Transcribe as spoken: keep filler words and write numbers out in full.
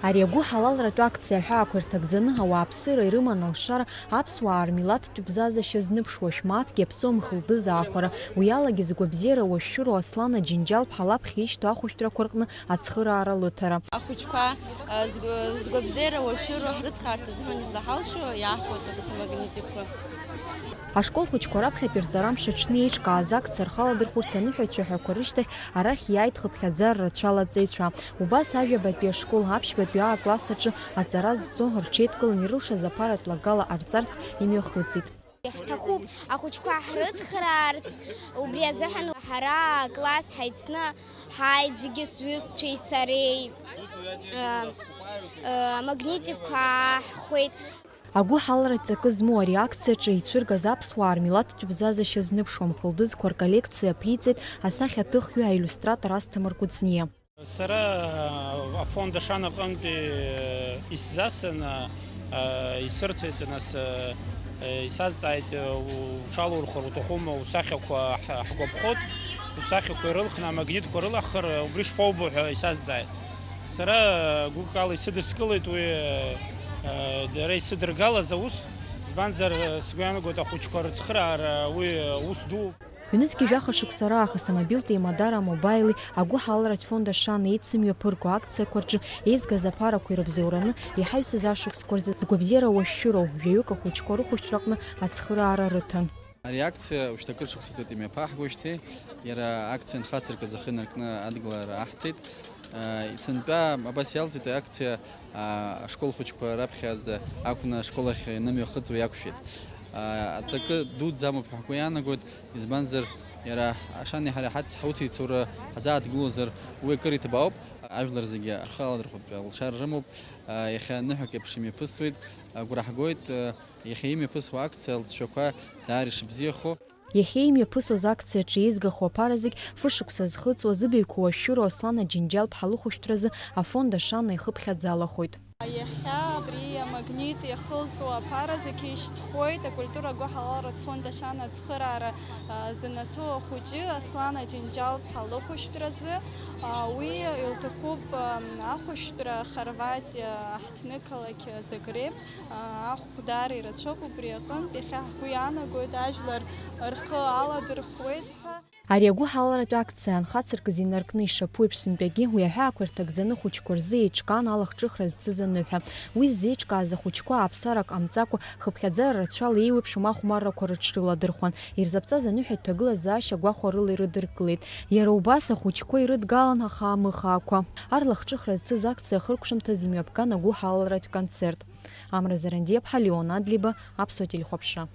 Ари агәыҳалалратә акциа аҳәаақәа ирҭагӡаны ауааԥсыра ирыман алшара аԥсуаа рмилаҭтә бзазашьа зныԥшуа шәмааҭгьы аԥсуа мхылдыз аахәара, уи алагьы згәабзиара уашәшәыроу Аслан Аџьынџьал-ԥҳа лаԥхьа ишьҭоу ахәышәтәрақәа рҟны ацхыраара лыҭара. Ахәыҷқәа, а, згәы-, згәабзиара уашәшәыроу ҳрыцхаарц азыҳәан излаҳалшо иаҳҳәоит амагнитикқәа. Ашкол хәыҷқәа раԥхьатәи рҵарамш аҽны еиҿкааз акциа рхаладырхәырц аныҳәацәа ҳәақәа рышьҭахь арахь иааит хыԥхьаӡара рацәала аҵаҩцәа. Убас ажәабатәи ашкол, аԥшьбатәи А класс аҿы аҵара зҵо рҽеидкылан ирылшаз аԥаратә лагала ҟарҵарц имҩахыҵит. Иаҳҭахуп ахәыҷқәа ҳрыцхраарц, убри азыҳәан ҳара акласс ҳаицны ҳааит зегьы сҩызцәеи сареи, э, э, амагнитикқәа ааҳхәеит. Агәыҳалара ҵакы змоу ари акциаҿы ицәыргаз аԥсуаа рмилаҭтә бзазашьа зныԥшуа мхылдызқәа рколлекциа аԥиҵеит асахьаҭыхҩы, аиллиустратор Асҭамыр Кәыҵниа. Сара афонд Ашана аҟынтәи исзасын, исырҭеит, нас, исазҵааит, уҽалурхыр уҭахума, усахьақәа ҳ-, ҳгәаԥхоит, усахьақәа ирылхны амагнитқәа рылаҳхыр, убри шԥоубо ҳәа исазҵааит. Сара гәыкала исыдыскылеит уи, дара исыдыргалаз аус, избанзар, сгәы иаанагоит ахәыҷқәа рыцхыраара уи ус дууп. Ҩнызқьи жәаха шықәса раахыс амобилтә еимадара амобаили агәыҳаларатә фонд Ашана еицымҩаԥырго акциақәа рҿы еизгаз аԥарақәа ирыбзоураны иҳаҩсыз ашықәсқәа рзы згәабзиара уашәшәыроу жәаҩык ахәыҷқәа рыхәышәтәраҟны ацхыраара рыҭан. Ари акциа шьҭа акыр шықәса ҵуеит имҩаԥаҳгоижьҭеи, иара акциа анхацыркыз ахы инаркны адгылара аҳҭеит. Сынтәа абас иалҵит акциа, ашкол хәыҷқәа раԥхьаӡа акәны ашкол ахь инымҩахыҵуа иақәшәеит. Аҵакы дуӡӡа амоуп ҳәа ҳгәы иаанагоит, избанзар, иара Ашани ҳареи ҳац-, ҳаусеицура ҳазааҭгылозар, уи акыр иҭбаауп. Ажәлар зегьы рхы аладырхәратә алшара рымоуп. Иахьа ныҳәак еиԥш имҩаԥысуеит. Агәра ҳгоит, иахьа имҩаԥысуа акциа лҵшәақәа даара ишыбзиахо. Иахьа имҩаԥысуаз акциаҿы еизгахо аԥара зегь фышықәса зхыҵуа зыбаҩқәа уашәшәыроу Аслан Аџьынџьал-ԥҳа лыхәышәтәразы афонд Ашана ихыԥхьаӡа алахоит. Иахьа абри амагнит иахылҵуа аԥара зегьы ишьҭхоит акультура агәыҳалалратә фонд Ашана ацхыраара, а, занаҭу ахәыҷы Аслан Аџьынџьал-ԥҳа лыхәышәтәразы. А, уи илҭахуп, а, ахәышәтәра Хорватиа аҳҭнықалақь Загреб. Ахә даара ирацәоуп, убри аҟынтә иахьа ҳгәы иаанагоит, ажәлар рхы аладырхәуеит ҳәа. Ари агәыҳалалратә акциа анхацыркыз инаркны ишаԥу еиԥш, сынтәагьы уи аҳәаақәа ирҭагӡаны ахәыҷқәа рзы еиҿкаан алахҿыхра зцыз аныҳәа. Уи ззеиҿкааз ахәыҷқәа аԥсарак ҟамҵакәа, хыԥхьаӡара рацәала еиуеиԥшым ахәмаррақәа рыҽрыладырхәан, ирзаԥҵаз аныҳәатә ҭагылазаашьа гәахәарыла ирыдыркылеит. Иара убас ахәыҷқәа ирыдгалан ахаамыхаақәа. Арлахҿыхра зцыз акциа ахыркәшамҭаз имҩаԥган агәыҳалалратә концерт. Амра Зарандиаԥҳа, Леон Адлеиба, Аԥсуа телехәаԥшра.